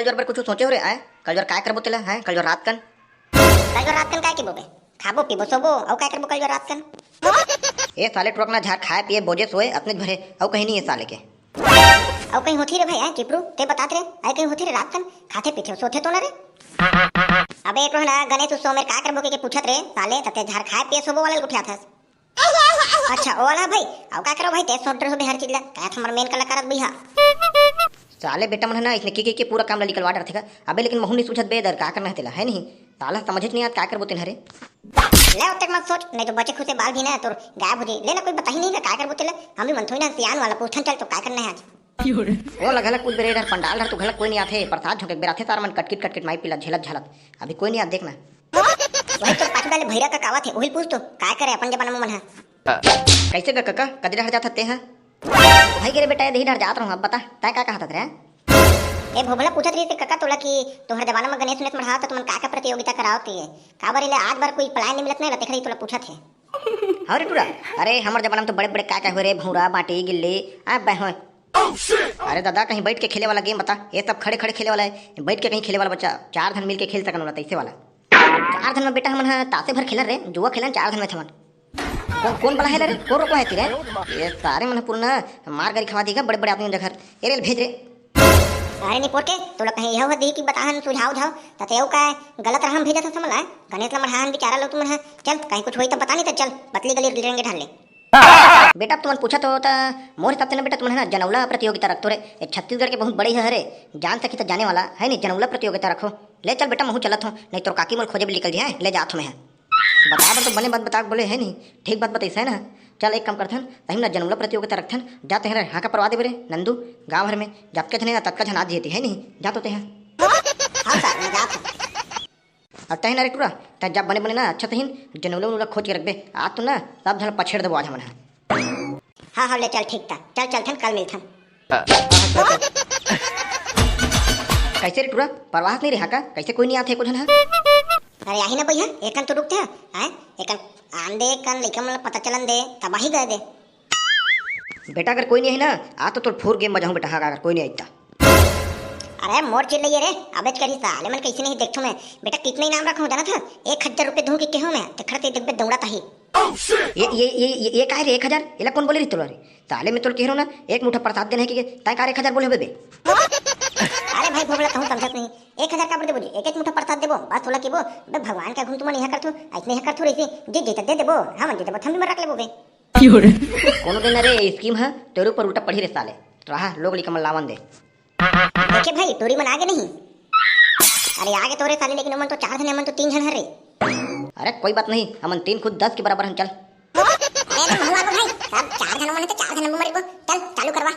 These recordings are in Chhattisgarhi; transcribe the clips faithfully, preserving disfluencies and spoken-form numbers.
कल जोर बर कुछ सोचे हो रे, आय? कल जोर काय करबो तेला, हैं? कल जोर रात कन? कल जोर रात कन काय के बोबे? खाबो, पीबो, सोबो, अउ काय करबो कल जोर रात कन? ए साले टुरा कन ना, झार खाए पिए, बोजे सोए, अतने भरे, अउ कहीं नहीं है साले के। अउ कहीं होती रे भाई, हैं? चिपरू, ते बतात रे, आय कहीं होती रे रात कन? खाते पीते सोते तो ना रे। अबे एक ना गणेश उत्सव में काय करबो के, के पूछत रे, साले, तते झार खाए पिए सोबो वाला ल उठियाथस। अच्छा, ओ वाला भाई, अउ का करो भाई, तेज सोच रहे हो हर चीज ला, काय हमर मेन कलाकार भैया। साले बेटा मन है ना, इसने की, की, की पूरा काम ला निकलवा डरथे का। अबे लेकिन महू नहीं सूझत बे दर, का करना है तेला, है नहीं? साला समझ नहीं आत, का करबो तेन हरे। ले, ओतेक मत सोच, नहीं तो बचे खुसे बाल भी ना तोर गायब हो जाई। ले ना, कोई बताही नहीं का, का करबो तेला, हम भी मन थोड़ी ना सियान वाला पूछन चल, तो का करना है आज? ओ ला घलक कुछ बेरे डर पंडाल डर तो घलक कोई नहीं आथे, प्रसाद झोंके बेर आथे सार मन कटकिट कटकिट माई पीला झेलत झलत, अभी कोई नहीं आत, देखना। वही तो पाछू डाले भैरा का कावत है, वही पूछ तो, काय करे अपन जमाना में मन है। कैसे ग कका, कदे डहर जात हते हैं? भाई गे रे बेटा, यदि डहर जात रहूं, अब बता, तय का कहत रे? ए भोभला पूछत रहिस कका तोला कि तोहर जमाना में गणेश उनेश मढ़ावत त तुमन का का प्रतियोगिता करावत रहिए? काबर ले आज बर कोई plan नहीं मिलत नहीं, तेखर तोला पूछत है। अरे टूरा, अरे हमर जमाना में तो बड़े बड़े का का हुए रे, भौरा, बांटी, गिल्ली, आ बे होय। अरे दादा, कहीं बैठ के खेले वाला game बता, ये सब खड़े खड़े खेले वाला है, बैठ के कहीं खेले वाला बच्चा, चार धन मिल के खेल सकन वाला, तैसे वाला। चार धन में बेटा हमन ह तासे भर खेलन रे, जुआ खेलन चार धन में थमन। कौन, कौन बला है रे? कौन रोको है तेरे? ये सारे मन पूर्ण मार गारी खवा देगा बड़े बड़े आदमी जगह। ए रे भेज रे। अरे नहीं पोर के, तोला कहीं यह दी कि बताहन सुझाव झाव, तते यू का गलत राह में भेजत हस हमला, गणेश ला मढ़ाहन बेचारा लो तुमन ह। चल, कहीं कुछ होई त बता नहीं त चल, पतली गली रेंगे ढाल ले। बेटा तुमन पूछत हो त मोर हिसाब से ना बेटा तुमन है ना जनौला प्रतियोगिता रखतो रे, ये छत्तीसगढ़ के बहुत बड़े हरे, जान सकी त जाने वाला है नहीं, जनौला प्रतियोगिता रखो। ले चल बेटा महू चलत हो, नहीं तोर काकी मोल खोजे भी निकल जाए, ले जात हो मैं। बता बर तो बने बात बता के बोले है नहीं, ठीक बात बताइस है ना। चल एक काम करथन, तही ना जनौला प्रतियोगिता रखथन, जा तेहर हाँका परवा देबे रे नंदू, गाँव भर में जतका झन है ना ततका झन आ जेती है नहीं, जा तो तेहा। हाँ सर, मैं जात हूँ। अब तही ना रे टूरा, तह जा बने बने ना अच्छा तहिन जनौला उनौला खोज के रखबे, आज तो ना सब झन पछेड़ देबो आज हमन ह। हाँ हाँ ले चल ठीक था, चल चलथन कल मिलथन। कैसे रे टूरा, परवाह नहीं रहा का? कैसे कोई नहीं आथे एको झन ह? अरे आही ना भैया, एकन तो रुकथे, हैं? एकन आन दे, एकन लइका मन ला पता चलन दे, तब आही गए दे। बेटा अगर कोई नहीं है ना, आज तो तोर फुल game बजाऊं बेटा, हाँ अगर कोई नहीं आई त। अरे मोर चिल्लइया रे, अबेच करी साले मन कैसे नहीं देखथो मैं। बेटा कितना इनाम रखा हूँ जाना था? एक हजार रुपये दूँ कि केहूँ मैं, ते खड़ते देखबे दौड़ा ताही। ये, ये, ये, ये, ये काय रे एक हजार? एला कौन बोले रही तोला रे? साले मैं तोला कह रहा हूँ ना, एक मुठा प्रसाद देना है कि तय का रे एक हजार बोले होबे बे? अरे भाई भोगला कहूँ समझत नहीं, एक हजार का बोल दे बोली, एक एक मुठा प्रसाद देबो, बस तोला केबो, बे भगवान के घूम तुमन यहाँ करथो, ऐसने यहाँ करथो रही, जे जे दे देबो, हम जे देबो, हम भी मर रख लेबो बे। कोनो दिन अरे scheme ह तोरे ऊपर उल्टा पड़ी रे साले। रहा लोग लिखा मन लावन दे। देखे भाई, टूरी मन आगे नहीं? अरे आगे तो रे साले, लेकिन हमन तो चार झन, हमन तो तीन झन हरे। अरे कोई बात नहीं, हमन तीन खुद दस के बराबर हन, चल। अरे तो महुआ को भाई, सब चार झन मन तो चार झन मन मरिबो। चल चालू करवा।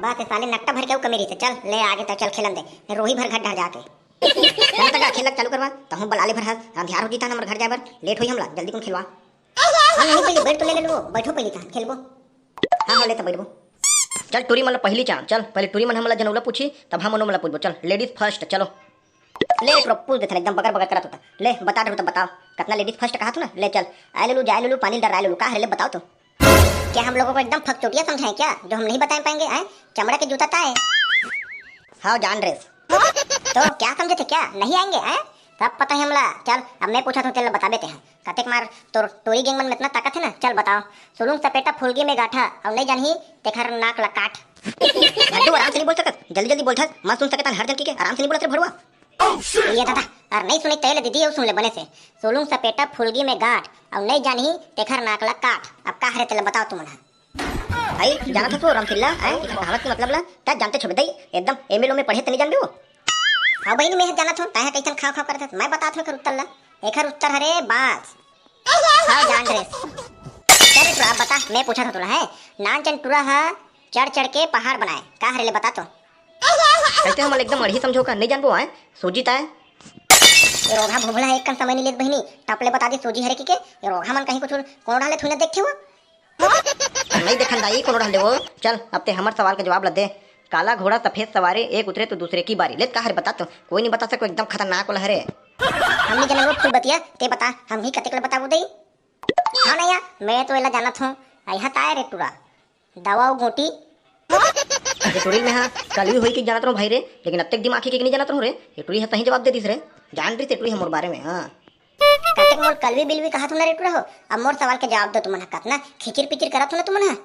बस ये साले नट्टा भर के अउ कमी रही, चल ले आगे तो चल खेलन दे, रोही भर घर डर जाके। चल तक खेलक चालू करवा, तहूँ बलाले भर हस, अंधियार हो जीता हमर घर जाए बर, लेट होई हमला, जल्दी कौन खेलवा। हाँ, नहीं, पहले बैठ तो ले, ले लो, बैठो पहले, कहाँ खेलबो? हाँ, हाँ, ले तो बैठबो। चल, टूरी मन ला पहली चांस, चल, पहले टूरी मन हमला जनौला पूछी, तब हम ओनो मन ला पूछबो, चल, ladies first, चलो। ले, पूरा पूछ देथन, एकदम बगर बगर करत होता। ले, बता डरू तो बताओ, कतना ladies first कहा तू ना, ले चल। आए लेलू, जाए लेलू, पानी डर आए लेलू, का हरे, ले बताओ तो। क्या हम लोगों को एकदम फकचोटिया समझा है क्या, जो हम नहीं बता पाएंगे, हैं? चमड़ा के जूता ताए। हाँ, जान रेस। तो क्या समझे थे क्या? नहीं आएंगे, हैं? सब पता है हमला। चल, अब मैं पूछा था, तेला बताबे ते हैं। कतेक मार तोर टोरी गैंग मन में इतना ताकत है ना? चल बताओ। सुलुंग सपेटा फुलगी में गाठा, अउ नहीं जानही तेखर नाक ला काट। लड्डू आराम से नहीं बोल सकत, जल्दी जल्दी बोल थस, मत सुन सकत हन हर जन की के, आराम से नहीं बोलत रे भड़ुआ। ये दादा, अरे नहीं सुनी तेल दीदी, अउ सुन ले बने से। सुलुंग सपेटा फुलगी में गाठ, अउ नहीं जानही तेखर नाक ला काट। अब का हरे तेला बताओ तुमन हा। भाई, जानत हस वो रमसिल्ला, आय, एकर कहावत के मतलब ला? तै जानते छो बे दई, एकदम एमएलओ में पढ़े त नहीं जानबे वो? हाँ बहिनी, मैं जानत हूँ, तै कैसन खाव खाव करत हस, मैं बतात हूँ एकर उत्तर ला। एकर उत्तर हरे बांस। हाँ, जान रे। चल रे टुरा, बता, मैं पूछत हूँ तोला, है? नान चन टुरा हा चढ़ चढ़ के पहाड़ बनाए, का हरे ले बता तो? कैसे हमन एकदम अड़ही समझो का, नहीं जानबो आय? सूजी ताय? ए रोगहा भोभला एक कन समय नहीं लेत बहिनी, टप ले बता दे सूजी हरे की के, ए रोगहा मन कहीं कुछ कोनो डाले थुई ना देखथे वो। नहीं देखन दाई, कोनो डाले वो। चल, अब ते हमर सवाल के जवाब ला दे। काला घोड़ा सफेद सवारी, एक उतरे तो दूसरे की बारी। ले का हरे बता तो, कोई नहीं बता सको, एकदम खतरनाक वाला हरे। हमनी जने लोग फूल बतिया, ते बता, हम ही कतेक ले बताबो दई। हाँ नैया, मैं तो एला जानत हूँ, यहाँ ताय रे टुरा। दवा अउ गोटी। ये टुरी ल मैं हा कलवी होई के जानत रहूं भाई रे, लेकिन अतेक दिमाग हे के नहीं जानत रहूं रे। ये टुरी हा सही जवाब दे दिस रे, जान रहिस ये टुरी हा मोर बारे में। हाँ, कतेक मोर कलवी बिलवी कहा तुमला रे टुरा हो। अब मोर सवाल के जवाब दो तुमन हा, कतना खिचिर पिचिर करत हो ना तुमन हा।